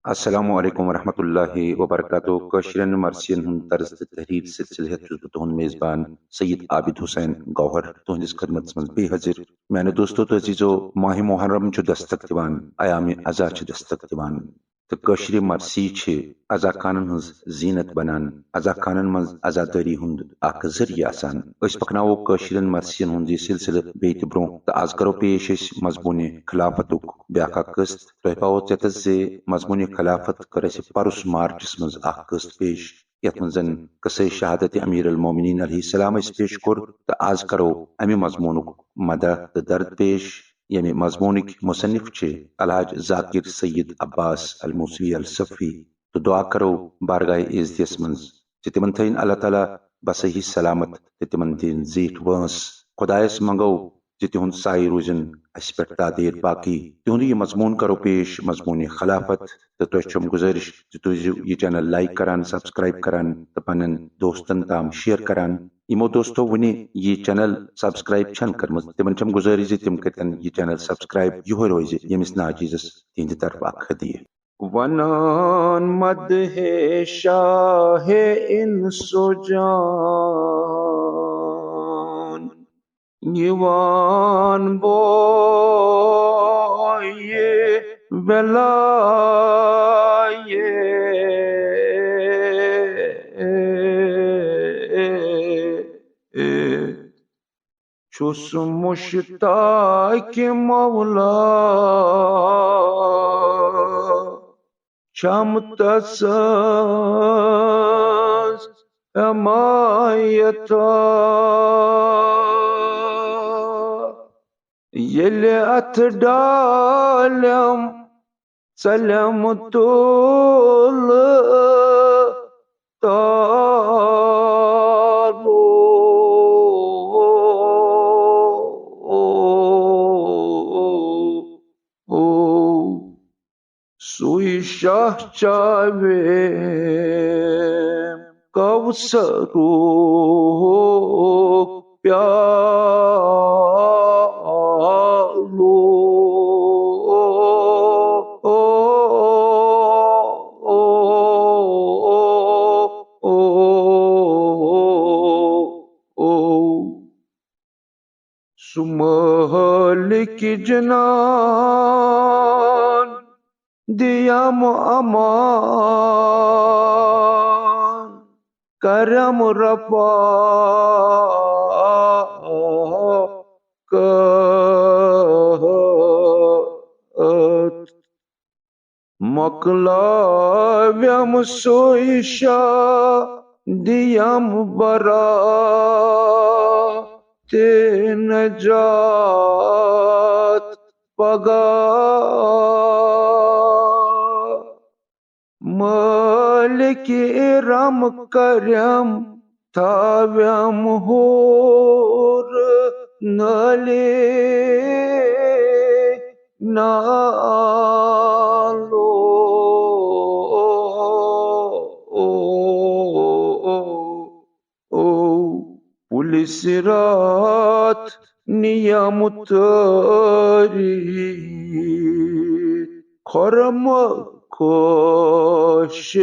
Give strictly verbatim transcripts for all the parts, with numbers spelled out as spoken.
السلام علیکم ورحمۃ اللہ وبرکاتہ۔ کٲشرٮ۪ن مرثین ہُنٛد طرز تہٕ تحریر سلسلہٕ ہٮ۪تھ چھُس بہٕ تُہُنٛد میزبان سید عابد حسین گوہر تُہنٛدِس خدمتس منٛز بیٚیہِ حٲضِر۔ میانیو دوستو تہٕ عزیزو، ماہِ محرم چھُ دستک دِوان، ایامِ عزا چھِ دستک دِوان۔ تہٕ کٲشرِ مرثی چھِ عزا خانن ہٕنٛز زیٖنت بنان، عزا خانن منٛز عزادٲری ہُنٛد اکھ ذٔریعہٕ آسان۔ أسۍ پکناوو کٲشرٮ۪ن مرثین ہُنٛد یہِ سلسلہٕ بیٚیہِ تہِ برونٛہہ، تہٕ از کرو پیش أسۍ مضموٗنِ خلافتُک بیاکھ اکھ قٕسط۔ تۄہہِ پاوو ژٮ۪تس زِ مضموٗنِ خلافت کٔر اَسہِ پرُس مارچس منٛز اکھ قٕسط پیش، یتھ منٛز زن قصے شہادت امیر المومنین علیہ السلام اَسہِ پیش کوٚر، تہٕ از کرو امہِ مضموٗنُک مدہ تہٕ درد پیش، ییٚمہِ مضموٗنٕکۍ مصنف چھِ الحاج ذاکر سید عباس الموسوی الصفی، تہٕ دعا کرو بارگاہ عزتس منٛز زِ تِمن تھٲوِن اللہ تعالیٰ بصحیح سلامت تہٕ تِمن دِن زیٖٹھ وٲنٛس۔ خۄدایس منٛگو زِ تِہُنٛد سایہِ روٗزِن اَسہِ پٮ۪ٹھ دادیر باقی۔ تِہُنٛد یہِ مضموٗن کرو پیش، مضموٗنِ خلافت، تہٕ تۄہہِ چھَم گُزٲرِش زِ تُہۍ ٲسۍزیو یہِ channel like کران، subscribe کران تہٕ پننٮ۪ن دوستن تام share کران۔ یِمو دوستو وُنہِ یہِ channel subscribe چھَنہٕ کٔرمٕژ، تِمن چھَم گُزٲرِش زِ تِم کٔرۍتن یہِ channel subscribe۔ یِہوٚے روزِ ییٚمِس ناچیزس تِہنٛدِ طرفہٕ اکھ ہدیہ۔ ونان مدحِ شاہِ انس و جان، یوان بویہِ ولایہِ۔ چھُس مشتاق مولا، چھم تسٕنٛز حمایت۔ ییٚلہِ اتھ ڈالٮ۪م ژلٮ۪م تُلہٕ تالو۔ سُے شاہ چاوے کوثرُک پیالو۔ سُہ مٲلِک جنان دِیَم امان، کرم رفعت۔ مۄکلاوٮ۪م سُے شاہ، دِیَم برات تہٕ نجات پگاہ۔ مٲلِک ارم کرم تھاوٮ۪م ہور نٲلہِ نالو۔ پُلہِ صراط نِیَم تٲرِتھ، خرم خوش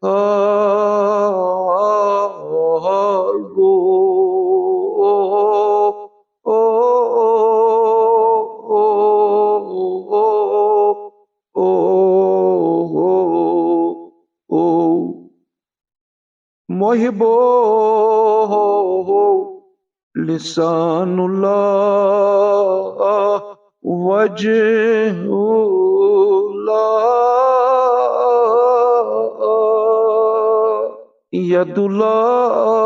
حالو۔ محبو لسان اللہ، وجہ اللہ، ید اللہ،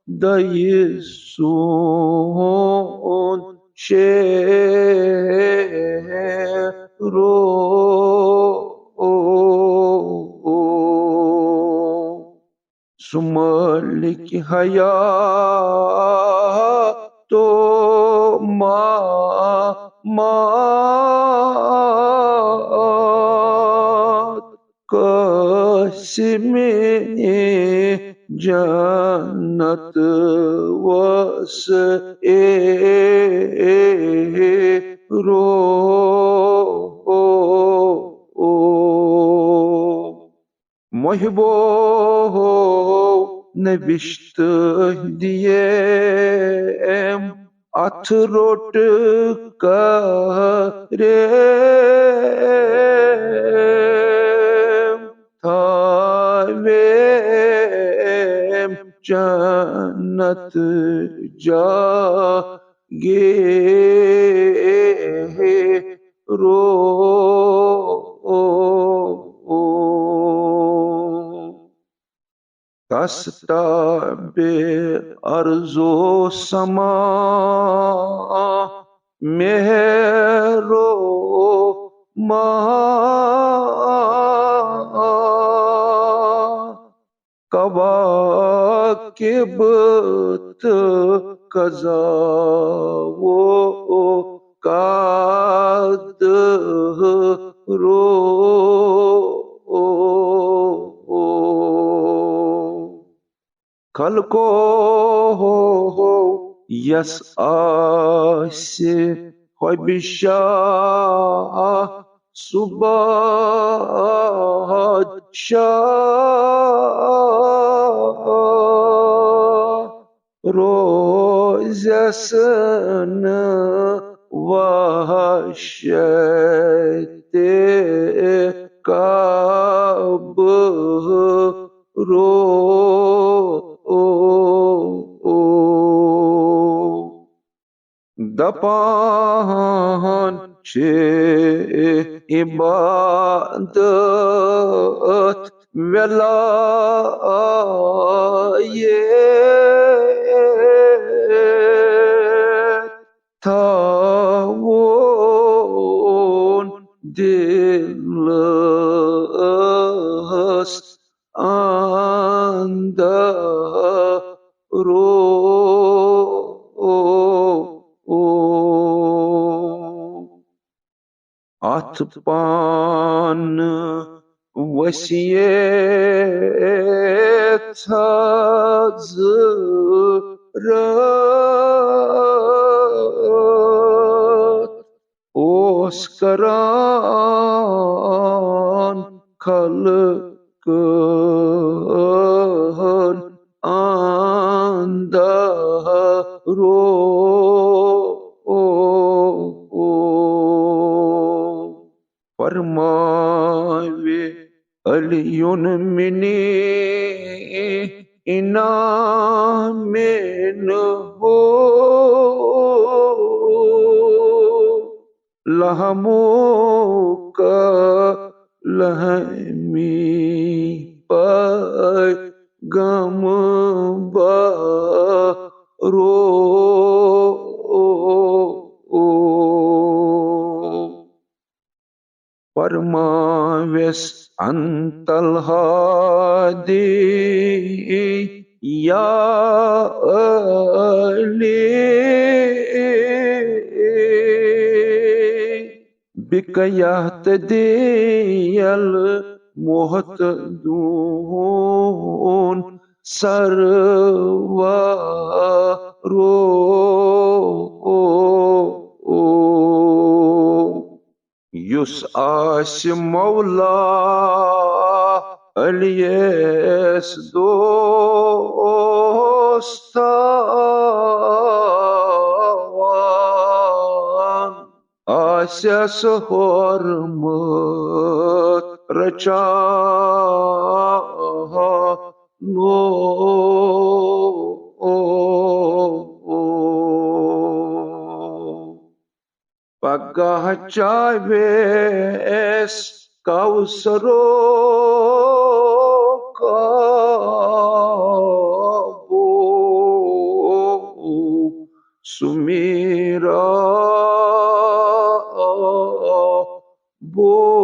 دئی سون شیرو۔ سُہ مٲلِک حیات و ممات، قاسمِ جنت و سیرو۔ صاحبو نوشتہٕ دِییم، اتھ روٚٹ کریم، تھاویم جنت جاگیر۔ رو۔ تس تابع ارزو سما مہرو ما، کواکب تہٕ قضا و قدرو۔ خلقو یس آسہِ ہۄبہِ شاہ، سُہ بادشاہ روزٮ۪س نہٕ وحشتِ قبرو۔ دپان چھِ عبادت ولایت تھاوون دلس اندر۔ اتھ پانہٕ وصیت حضرت اوس کران خلقن اندرو۔ فرماوِ علیُن منی انعامِ نہو، لحمک لحمی پیغمبرو۔ فرماوٮ۪س انت الہادی یا علی، بک یہتدی المہتدون سرورو۔ یُس آسہِ مولا علیَس دوستان، آسٮ۪س حرمت رچانو۔ پگاہ چاویس کوثرُک آبو سُہ میٖرا بو۔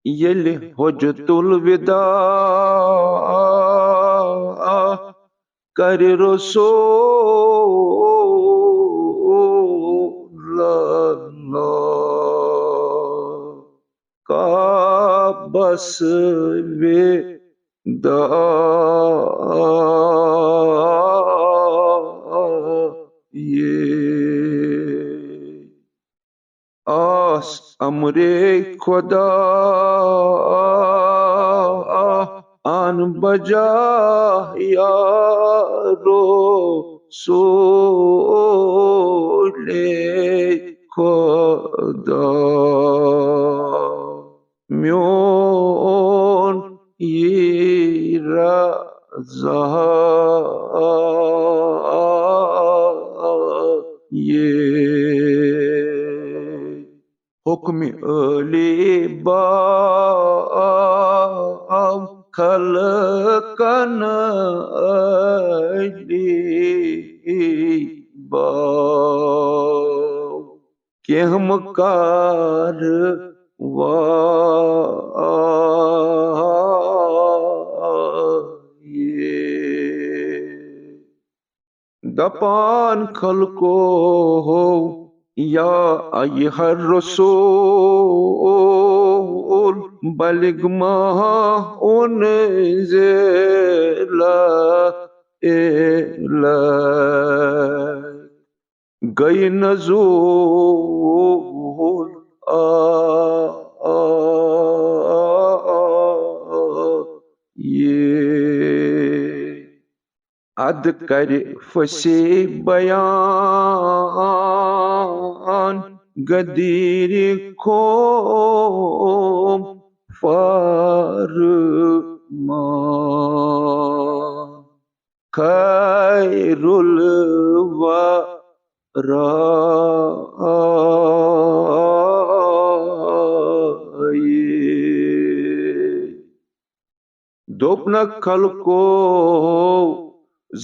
ییٚلہِ حجت الوداع کرِ رسول اللہ کعبس وداع۔ امرِ خدا آن بجا یا رسولِ خدا۔ میون یی رضا یے۔ حکمِ علی باو خلقن علی باو۔ کینٛہہ مہٕ کر وا یے۔ دپان خلقو یا ایہا الرسول بلغ ما انزل الیک۔ گٔے نزول آ، آ، آ، آ، یے۔ اد کرِ فصیح بیان غدیرِ قوم فرمان۔ خیر الورا یے۔ دوٚپنکھ خلقو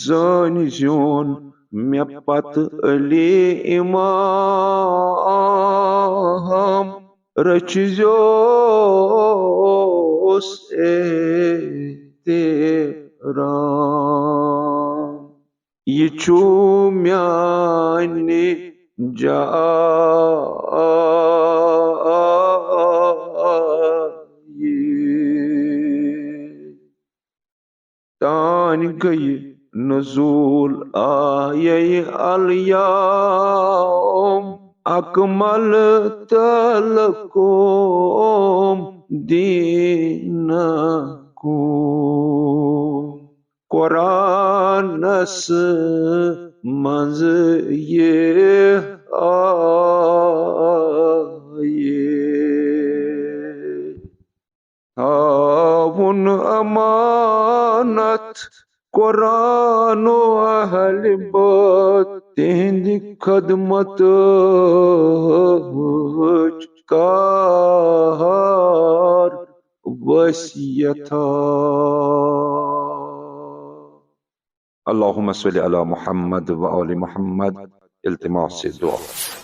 زٲنۍ زیُن مےٚ پتہٕ علی امام، رٔچھزیوس احترام۔ یہِ چھُ میانہِ جایہِ۔ تانۍ گٔیہِ نزول آیے الیوم، اکمل تلکم دینکم۔ قرآنس منٛز یہِ آیے۔ تھاوُن امانت قرآن و اہل بیت، تہنٛدِ خدمتٕچ کار وصیتا۔ اللہم صل علی محمد و آل محمد۔ التماس دعا۔